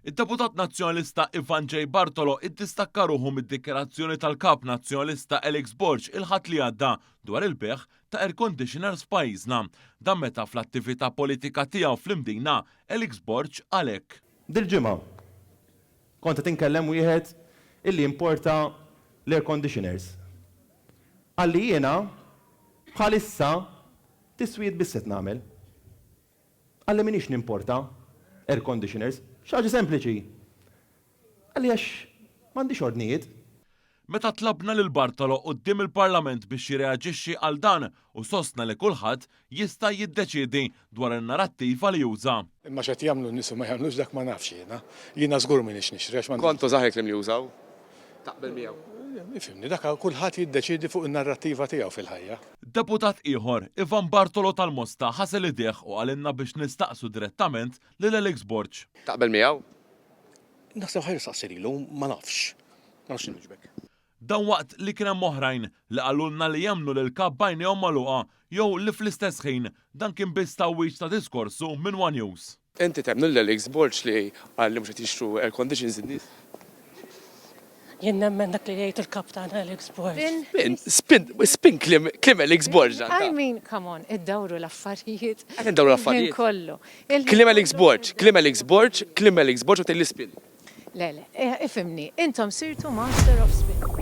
Id-deputat Nazzjonalista Ivan J. Bartolo iddistakka ruħu mid-dikjarazzjoni tal-Kap Nazzjonalista Alex Borg il-Ħadd li għadda dwar il-bejgħ ta' air conditioners f'pajjiżna. Dan meta fl-attività politika tiegħu fl-Imdina, Alex Borg qal hekk. Dil-ġimgħa kont qed inkellem wieħed illi jimporta l-air conditioners. Qalli jiena bħalissa tiswijiet biss qed nagħmel. Qalli m'iniex nimporta air conditioners, xi ħaġa sempliċi. Qalli għax m'għandix ordnijiet. Meta tlabna lil Bartolo quddiem il-Parlament biex jirreaġixxi għal dan u sostna li kulħadd jista' jiddeċiedi dwar in-narattiva li juża. Imma x'qed jagħmlu n-nies u ma jagħmlux dak ma nafx jiena. Jiena żgur m'iniex nixtri għax m'għandix. Kont tużah il-kliem li jużaw? Taqbel miegħu? Ifhimni, dak kulħadd jiddeċiedi fuq in-narrattiva tiegħu fil-ħajja. Deputat ieħor, Ivan Bartolo tal-Mosta ħasel idejh u qalilna biex nistaqsu direttament lil Alex Borg. Taqbel miegħu? Naħseb aħjar issaqsi lilu, ma nafx. Ma nafx inwieġbek. Dan waqt li kien hemm oħrajn li qalulna li jemmnu lill-Kap b'għajnejhom magħluqa jew li fl-istess ħin dan kien biss tgħawwiġ ta' diskorsu minn one News. Inti temmnu lil Alex Borg li qal li mhux qed jixtru air conditions in-nies? Jien nemmen dak li jgħid il-Kap tagħna Alex Borg. Spin, spin, spin kliem, kliem Alex Borg dan ta. I mean, come on, iddawru l-affarijiet. Qed indawru l-affarijiet. Il-ħin kollu. Il-ħin Kliem Alex kollu Borg, kliem Alex Borg, kliem Alex Borg u tgħidli spin. Le, le, ifhimni, intom sirtu master of spin.